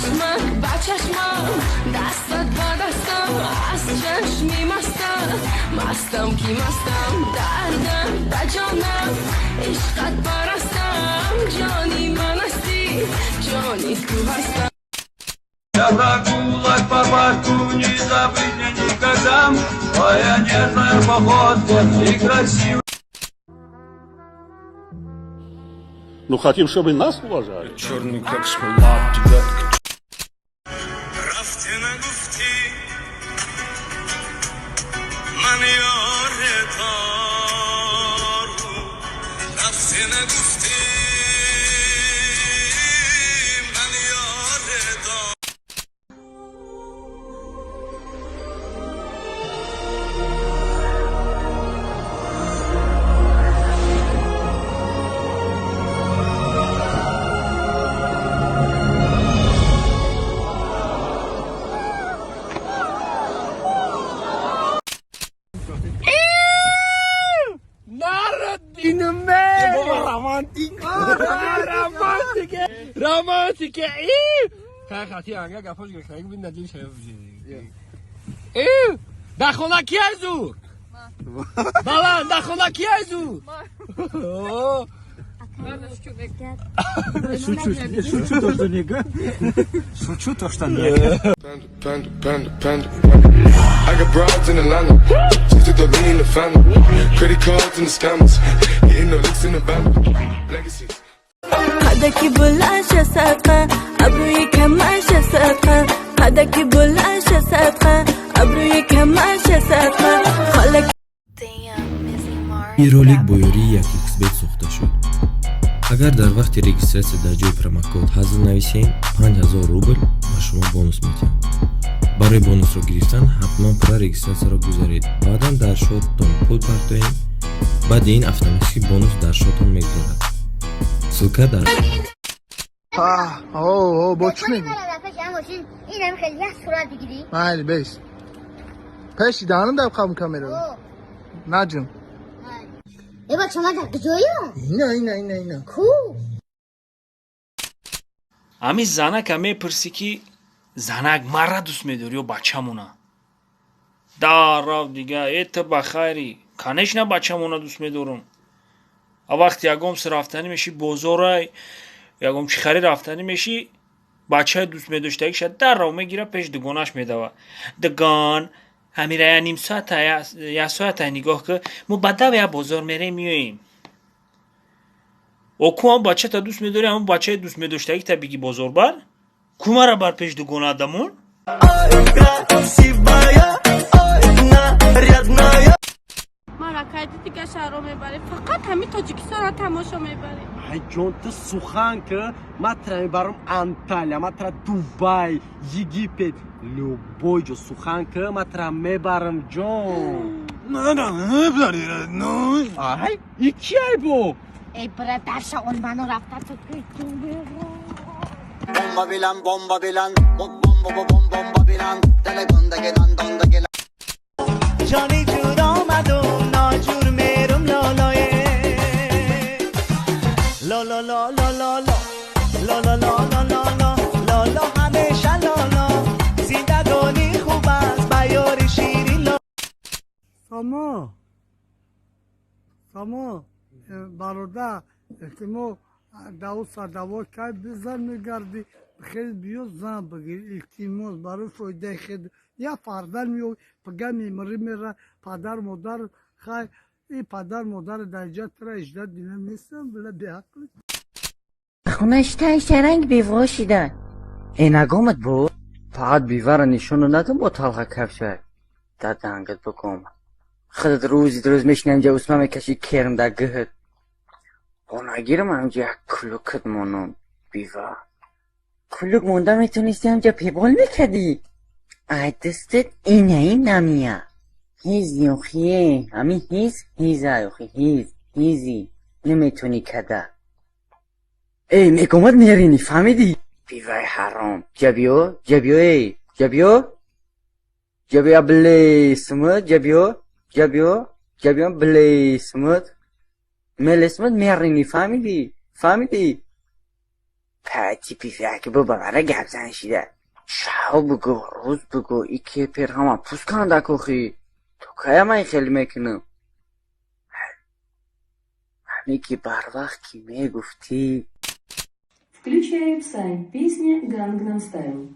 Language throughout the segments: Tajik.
Чашмак ба чашмам, дастат ба дастам, аз чашми мастам, мастам ки мастам, дардам ба ҷонам, ишқат парастам, ҷони ман ҳастӣ, ҷони ту ҳастам. Я прогулок по парку не забыть мне никогда. Твоя нежная походка и красивая. Ну, хотим, чтобы нас уважали. Черный как смола, девятка. Рафтӣ, нагуфтӣ, ман ёре дорум. Рафтӣ, нагуфтӣ, ман ёре дорум. Романтик, романтика, романтика. Хати анга гапош гирифта, бин надил шаёф. Да хона ки ай зур? Баланд, да хона ки ай зур? Шучу, шучу то, что не. Шучу то, что не. Panda, panda, panda, panda. I got broads in Atlanta. Just took the lean in the family. Credit cards and the scammers. Hitting the licks in the band. Legacies. Қадаки булаша садқа, абрӯи камаша садқа, қадаки булаша садқа, абрӯи камаша садқа, хола. Ин ролик бо ёрии 1xBet сохта шуд. Агар дар вақти регистрация дар ҷои промокод ҳазл нависем, 5000 рубл ба шумо бонус медиҳам. Барои бонусро гирифтан ҳатман пурра регистрацияро гузаред, баъдан дар шоттон пул партоед. Баъди ин автоматически бонус дар шоттон мегузарад. Ссылка дар О, бо чӣ мегӯ? Инам хеле як сурат бигирӣ. Майли, бес. Пеши даҳанам дар қабм камера. Наҷум. Е, бача, ман дар куҷоям? Ина, ина, ина, ина. Ку? Ҳамин занака мепурсӣ, ки занак, мара дӯст медорӣ ё бачамона? Дар рафт дига: «Э, ту ба хайри, конечно, бачамона дӯст медорам». А вақти ягом си рафтанӣ мешӣ, бозорай, ягом чӣ хари рафтанӣ мешӣ, бачаи дӯст медоштагиша даррав мегира, пеш дугонаш медава: «Дугон, ҳамира я ним соата, як соата нигоҳ ки, мо ба дав як бозор мерем, меоем». Оку ҳам бачата дӯст медорӣ, ҳамон бачаи дӯст медоштагита биги бозор бар ку, мара бар пеш дугона дамон. Красивая, ой, нарядная. Мара кайди дига шаҳрҳо мебарем, фақат ҳамин Тоҷикистонро тамошо мебарем. Ай ҷон, ту сухан ки, ман тра мебарам Анталия, ман тра Дубай, Египет, любой ҷо сухан ки, ман тра мебарам, ҷон. Ай, и ки ай бо? Эй, бародарша, он ману рафта ту. Bomba bilan, bomba bilan, bom bom bom bomba bilan, dale gonda gelan donda gelan. جانی جور آمدم ناجور میرم لالای لا لا لا لا لا لا لا لا لا لا لا لا لا لا همیشه لا لا زندگانی خوب است بیار شیرین لا. Само. Само, бародар, илтимо, даву садаво кай бизан мегардӣ, хел биё, зан бигир, илтимос, барои фоидаи хед. Я фарзанд меёй, пага мемирӣ, мера падар модар, хай и падар модар дар ҷа тра иждат дина нестам, била беақли. Хонаш шаранг бево шида. Э, нагомад бо фақат бивара нишону надам, бо талха кафша дар дангат биком. Худат рӯзи рӯз мешини ҳамҷа, усма мекашӣ, керм дар гиҳт. Бо нагирам, ҳамҷа як кулукат монам. Бива кулук монда метонисти, ҳамҷа пебол мекардӣ. Ай дастат инаи намия ҳиз ёхие, ҳами ҳиз ҳиза ёхи, ҳиз ҳизи наметонӣ када. Эй, мегомад, меринӣ, фаҳмидӣ? Биваи ҳаром, ҷабиё, ҷабиё, эй, ҷабиё, ҷабиё, блесмат, ҷабиё, ҷабиё, ҷабиё, блесмат, мелесмат, меринӣ, фаҳмидӣ? Фаҳмидӣ? Пати пифяки бо ба мара гап зан шида. Шав бугӯ, рӯз бугӯ, и кепер ҳама пӯст канда кохӣ. То кая ман хеле мекунам? Ҳаме ки барвақт ки мегуфтӣ. Включаю Psy. Песня «Гангнам Стайл».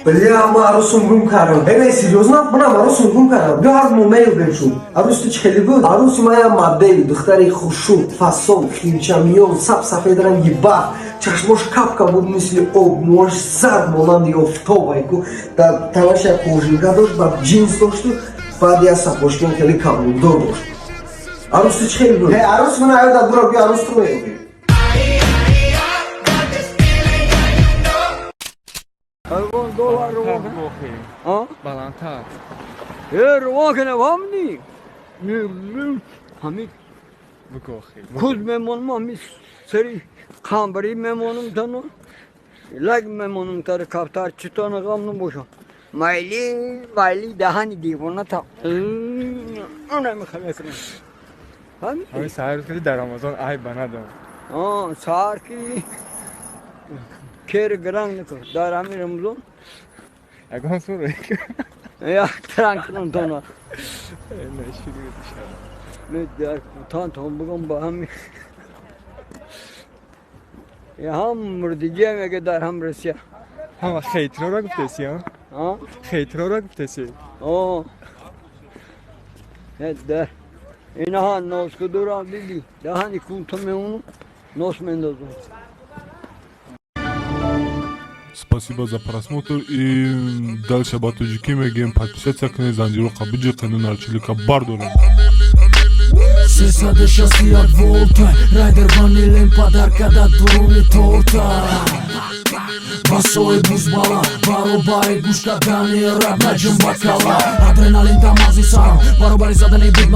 Бля, ма арӯсум гум кардам. Э, не, серьёзно? Манам арӯсум гум кардам. Биё ҳар мо меёбем шуд. Арӯс ту чӣ хеле буд? Арӯси ман як модел, духтари хушрӯ, фасон, химчамиён, саб сафед ранги барф, чашмош капка буд мисли об, мӯяш зард монанди офтоб айку. Дар танаш як кожинка дошт, баъд ҷинс дошту, баъд як сапожкаи хеле каблукдор дошт. Арӯс ту чӣ хеле буд? Не, арӯси ман аёдат буро, биё арӯс ту меёбем. Равон доллар равон. А? Баландтар. Э, равон кана вамни. Ҳами Бигохи. Куз мемонам, ҳами сари қамбари мемонам тану. Лаг мемонам тари кафтар читона ғам набошам. Майли, майли даҳани девона та. Она мехам мекунам. Ҳами саҳар кади дар Рамазон айб ба надом. А, саҳар ки кер гранг накун. Дар ҳами Рамазон ягон сура. Як транг кунам тона. Дар тан тон бугам ба ҳами. Я ҳам мурдигия мега дар ҳам Россия. Ҳама хейтроро гуфтеси, а? А? Хейтроро гуфтеси. О. Дар. Инаҳа нос кудурам диди. Даҳани кунта меунам, нос мендозам. Спасибо за просмотр и дальше ба тоҷикӣ мегӯем: подписаться кунед, занҷироқа биҷиқену нарчилика бардорем. 361 волта райдер ванилен подарка да дуруни торта. Басои бузбала баробари гӯш кардани рап наҷум бакала адреналин дамази сарам баробари задани бит.